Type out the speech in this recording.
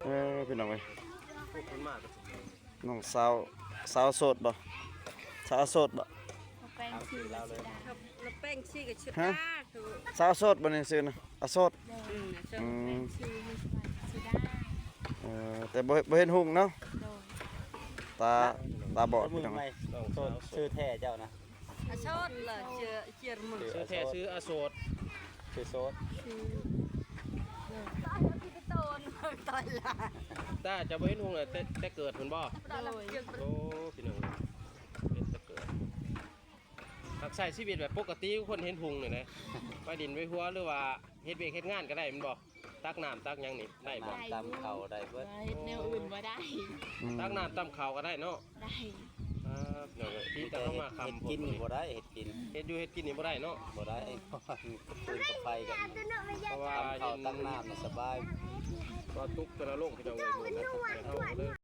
ເອີ ພີ່ນ້ອງເອີຍ ນ້ອງສາວ ສາວໂສດບໍ່? ສາວໂສດບໍ່? ແປ້ງຊື່ ລາວເລີຍ ແປ້ງຊື່ກໍຊື່ ຮະ? ສາວໂສດບໍ່ນີ້ຊື່ນະ? ອະໂສດ ອືມ ອືມ ຊື່ ຊື່ດາ ເອີ ແຕ່ບໍ່ ບໍ່ເຫັນຮຸ່ງເນາະ ໂດຍ ຕາ ຕາບອດ ພີ່ນ້ອງ ນ້ອງໂສດ ຊື່ແທ້ເຈົ້ານະ? ອະໂສດເລີຍ ເຈຍ ເຈຍ ມຶງ ຊື່ແທ້ຊື່ອະໂສດ ຊື່ໂສດ ຊື່ ຕາ ເຈົ້າບໍ່ເຫັນຮຸ່ງແຕ່ ແຕ່ເກີດພຸ້ນບໍ່? ໂດຍ ໂອ້ ພີ່ນ້ອງ ເຫັນແຕ່ເກີດ ຮັກໃຊ້ຊີວິດແບບປົກກະຕິ ຄົນເຫັນຮຸ່ງນີ້ແຫຼະ ໄປດິນໄປຫົວ ຫຼືວ່າເຮັດວຽກເຮັດງານກໍໄດ້ແມ່ນບໍ່? ຕັກນ້ຳຕັກຫຍັງນີ້ໄດ້ບໍ່? ໄດ້ຢູ່ ຕຳເຂົ້າໄດ້ເບິດ ວ່າເຮັດແນວອື່ນບໍ່ໄດ້ ອືມ ຕັກນ້ຳຕຳເຂົ້າກໍໄດ້ເນາະ ໄດ້ ອ່າ ພີ່ນ້ອງເອີຍ ມີແຕ່ເຮົາມາຄ່ຳ ເຮັດກິນນີ້ບໍ່ໄດ້ ເຮັດກິນ ເຮັດຢູ່ເຮັດກິນນີ້ບໍ່ໄດ້ເນາະ ບໍ່ໄດ້ ເພາະວ່າມີກະຟືນກະໄຟກັນ ເພາະວ່າຕຳເຂົ້າຕັກນ້ຳນີ້ສະບາຍ ວ່າທຸກແຕ່ລະໂລກ ພີ່ນ້ອງເອີຍ ເຮົາກໍເລີຍ